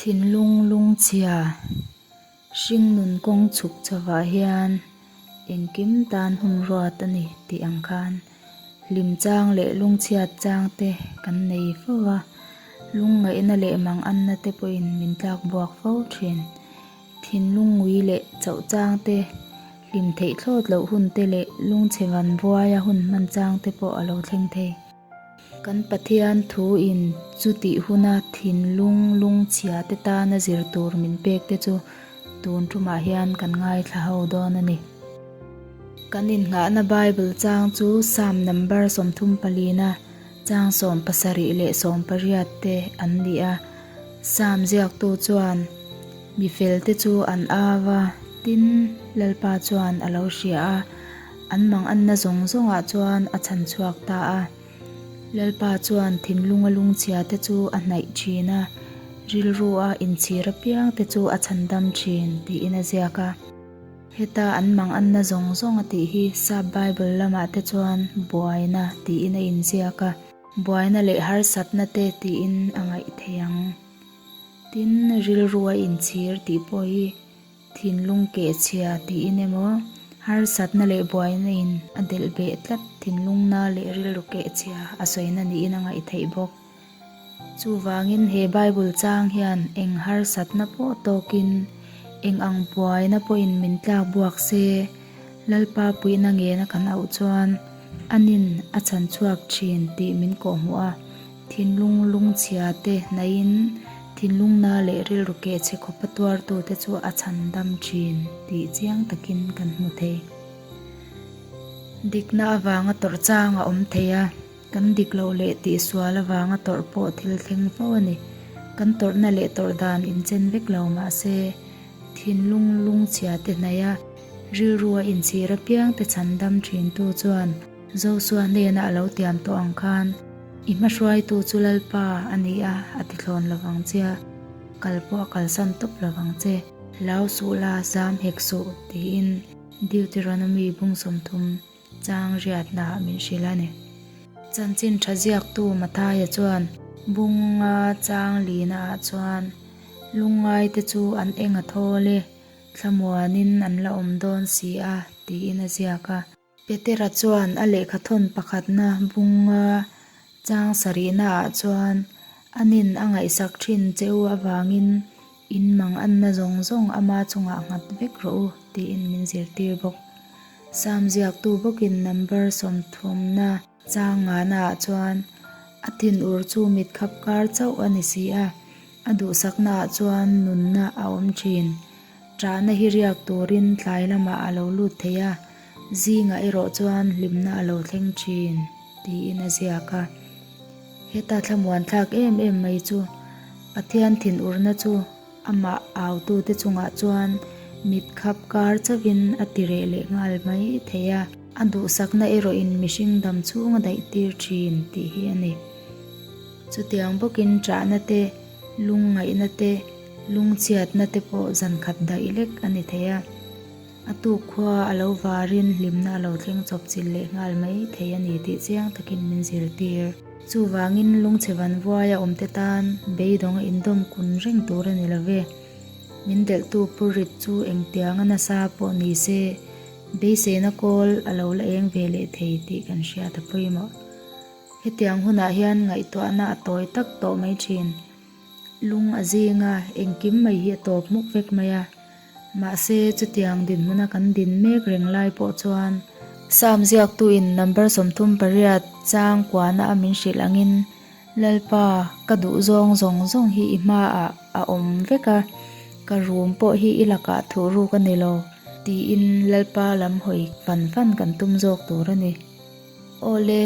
Thinlung lungchhia, hringnun kawng chhuk chhovah hian engkim tan hun ruat a ni tih ang khan hlim chang leh lungchhiat chang te kan nei fo va, lungngaihna leh manganna te pawhin min tlak buak fo thin. Thinlung ngui leh chauh chang te, hlim theih thlawt loh hun te leh lungchhe van buaia hun hman chang te pawh a lo thleng thei. Kan Pathian thu in chutih huna thinlung lungchhia te tana zir tur min pek te chu tun tumah hian kan ngaithla ho dawn a ni. Kan innghahna Bible chang chu Psalm number 34-na chang 17 leh 18 te an ni a. Psalm ziaktu chuan, Mi felte chu an au a, tin, Lalpa chuan a lo hria a. An manganna zawng zawngah chuan a chhan chhuak ta a. Lalpa chuan thinlunga lungchhia te chu a hnaih thin a, rilrua inchhir apiang te chu a chhandam thin, tiin a ziak a. Heta an manganna zawng zawng a tih hi Sap Bible lamah te chuan buaina tiin a inziak a, buaina leh harsatna te tiin a ngaih theih ang. Tin, rilrua inchhir tih pawh hi Thinlung kehchhia tiin emaw, harsatna leh buaina in a delh beh tlat thinlungna leh rilru kehchhia a sawina niin a ngaih theih bawk. Chuvangin he Bible chang hian eng harsatna pawh tawkin, eng ang buaina pawhin min tlak buak se, Lalpa puihna ngena kan auh chuan anin a chhan chhuak thin tih min kawhhmuh a. Thinlung lungchhia te hnaihin thinlungna leh rilru kehchhe khawpa tuartute chu a chhandam thin tih chiang takin kan hmu thei. Dikna avanga tawrh chang a awm thei a, kan dik loh leh tihsual avanga tawrh pawh thil thleng fo a ni. Kan tawrhna leh tawrh dan inchen vek lo mah se, thinlung lungchhia te hnaia rilrua inchhir apiangte chhandam thintu chuan Zosua hnena a lo tiam tawh ang khan, I hmahruaitu chu Lalpa a ni a, a ti thlawn lo vang che a, kal pawh a kalsan tawp lo vang che. Hlau suh la, zam hek suh, tiin Deuteronomy bung 30 chang riatnaah min hrilh a ni. Chanchin tha ziaktu Mathaia chuan bunga chang linaah chuan, Lungngaite chu an eng a thawl e, thlamuanin an la awm dawn si a, tiin a ziak a. Petera chuan a lehkhathawn pakhatna bunga chang sarihnaah chuan anin a ngaihsak thin che u avangin in manganna zawng zawng ama chungah nghat vek rawh u tiin min zirtir bawk. Sam ziaktu bawkin number 30na chang ngahnaah chuan a thinur chu mitkhap kar chauh a ni si a, A duhsaknaah chuan nunna a awm thin. Ṭahna hi riak turin tlai lamah a lo lut thei a, zingah erawh chuan hlimna a lo thleng thin, tiin a ziak a. Heta thlamuan thlak em em mai chu Pathian thinurna chu amah autute chungah chuan mit khap kar chauhin a ti reh leh nghal mai thei a. A duhsakna erawhin mihring dam chhung a daih tir thin tih hi a ni. Chutiang bawkin ṭahna te, lungngaihna te, lungchhiatna te pawh zan khat daih lek a ni thei a. A tuk khua a lo varin hlimna a lo thleng chawp chilh leh nghal mai thei a ni tih chiang takin min zirtir. Chuvangin lungchhe van vuaia awmte tan beidawng a indawm kun reng tur a ni lo ve. Min delhtu Purit chu engtianga nasa pawh ni se, beiseina kawl a lo la eng ve leh thei tih kan hriat a pawimawh. Hetiang hunah hian ngaihtuahna a tawi tak tawh mai thin. Lung a zing a, engkim mai hi a tawp hmuk vek mai a. Mahse, chutiang dinhmuna kan din mek reng lai pawh chuan Sam ziaktuin number 38 chang kuana a min hrilh angin, Lalpa, ka duh zawng zawng zawng hi i hmaah a awm vek a, ka rum pawh hi i lakah thuhruk a ni lo, tiin Lalpa lam hawi fan fan kan tum zawk tur a ni. Awle,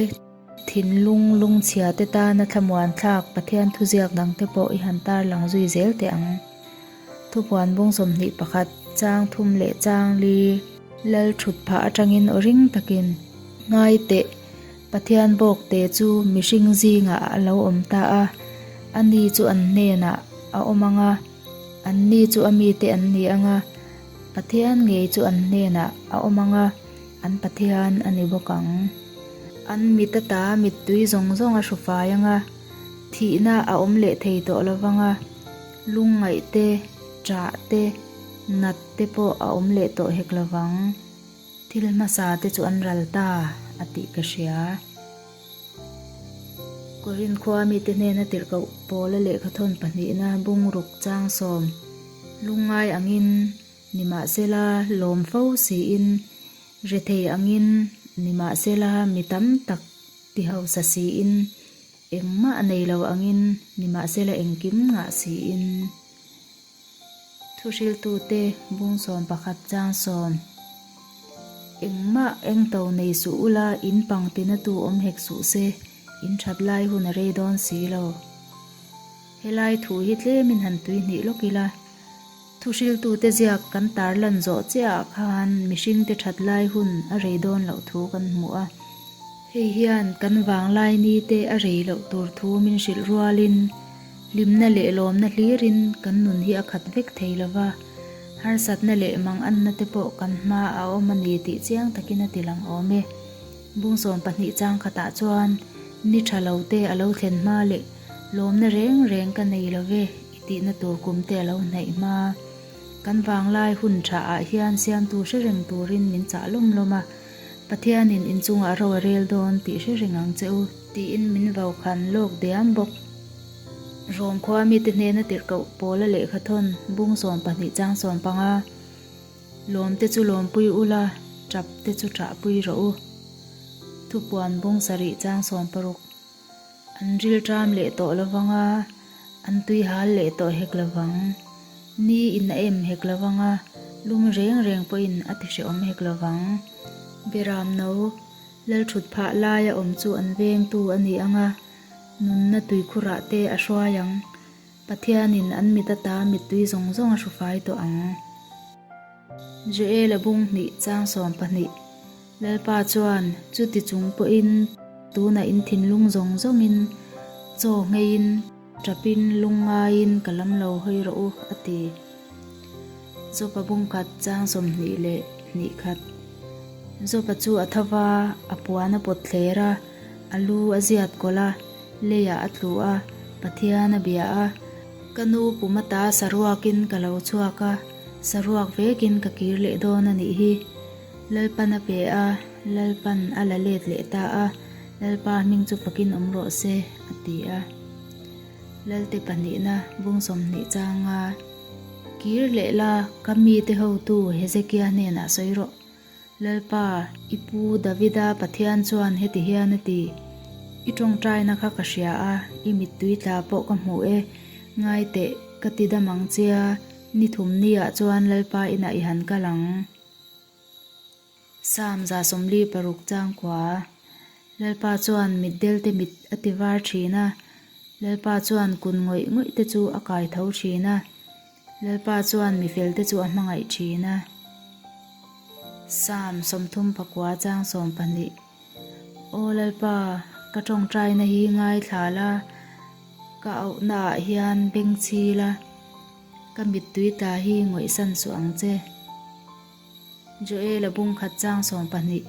thinlung lungchhia te tana thlamuan thlak Pathian thuziak dang te pawh i han tarlang zui zel teh ang. Thupuan bung 21, chang thum leh chang li lal thut phah atangin aw ring takin, Ngai teh, Pathian bawk te chu mihring zingah a lo awm ta a, ani chu an hnenah a awm ang a, anni chu a mite an ni ang a, Pathian ngei chu an hnenah a awm ang a, An Pathian a ni bawk ang. An mit ata mittui zawng zawng a hru fai ang a, thihna a awm leh thei tawh lo vang a. Lungngaih te, ṭah te, nat te pawh a awm leh tawh hek lo vang. Thil hmasa te chu an ral ta, a tih ka hria. Korinth khua mite hnena tirhkoh Paula lehkhathawn pahnihna bungruk changsawm lungngai angin nimahsela lawm fo siin, rethei angin nimahsela mi tam tak ti hausa siin, engmah nei lo angin nimahsela engkim ngah siin. Thuhriltute bungsawm pakhat changsawm Engmah engto nei suh ula in pangtina tu awm hek suh se, in that lai hun a rei dawn si lo. Helai thu hi tlemin han tui hnih lawk ila, thuhriltute ziak kan tarlan zawh chiahah khan mihringte that lai hun a rei dawn loh thu kan hmu a. Hei hian kan vanglai nite a rei loh tur thu min hrilh rualin hlimna leh lawmna hlirin kan nun hi a khat vek thei lo va, harsatna leh manganna te pawh kan hma a awm a ni tih chiang takin a ti lang awm e. Bungsawm pahnih chang khatah chuan ni tha lo te a lo thlen hma leh lawmna reng reng ka nei lo ve i tihna tur kum te a lo hnaih hma. Kan vanglai hun tha ah hian siamtu hre reng turin min chah lawm lawm a. Pathianin inchungah ro a rel dawn tih hre reng ang che u, tiin min vaukhan lawk diam bawk. Rom khua mite hnena tirhkoh Paula lehkhathawn bung 12 chang 15, Lawmte chu lawmpui ula, ṭapte chu ṭahpui rawh u. Thupuan bung sarih chang 16. An rilṭam leh tawh lo vang a, an tui hal leh tawh hek lo vang. Ni in a em hek lo vang a, lum reng reng pawhin a ti hrehawm hek lo vang. Beram no, Lalṭhut phah laia awm chu an vengtu a ni ang a, nunna tuikhurah te a hruai ang. Pathianin an mit ata mittui zawng zawng a hrufai tawh ang. Joela bung hnih chang 12 Lalpa chuan chuti chung pawhin tunah in thinlung zawng zawngin chaw ngheiin tapin lungngaiin ka lam lo hawi rawh u a ti. Jopa bung khat chang 21 khat Jopa chu a tho va, a puan a pawt thler a, a lu a ziat kawlh a, leiah a tlu a, Pathian a bia a. Ka nu pum ata saruakin ka lo chhuak a, saruak vekin ka kir leh dawn a nih hi. Lalpan a pe a, Lalpan a la let leh ta a, Lalpa hming chu fakin awm rawh se, a ti a. Lalte pahnihna bung 20 changa kir leh la, ka mite hotu Hezekia hnenah sawi rawh. Lalpa, i pu Davida Pathian chuan heti hian a ti, I tawngtaina kha ka hria a, i mittui tla pawh ka hmu e, ngai teh, ka ti dam ang chia, ni thum niah chuan Lalpa inah i han kal ang. Psalm 46 changkua Lalpa chuan mitdelte mit a ti var thin a, Lalpa chuan kun ngawih ngawih te chu a kai tho thin a. Lalpa chuan mi felte chu a hmangaih thin a. Psalm 34 chang 12 Aw Lalpa, ka tawngtaina hi ngaithla la, ka auhnaah hian beng chhi la, ka mittui tla hi ngawihsan suh ang che. Joel-a bung khat chang 12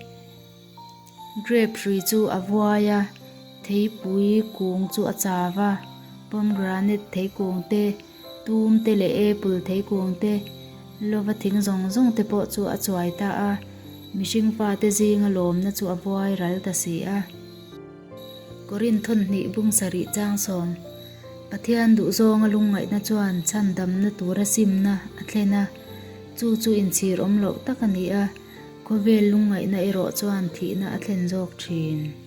Grape hrui chu a vuai a, theipui kung chu a chau a, pomegranate theikung te, tum te leh apple theikung te, lova thing zawng zawng te pawh chu a chuai ta a, mihring fate zinga lawmna chu a vuai ral ta si a. Korinth thawn hnih bung sarih chang sawm Pathian duhzawnga lungngaihna chuan chhandamna tura simna a thlen a, chu chu inchhir awm loh tak a ni a, khawvel lungngaihna erawh chuan thihna a thlen zawk thin.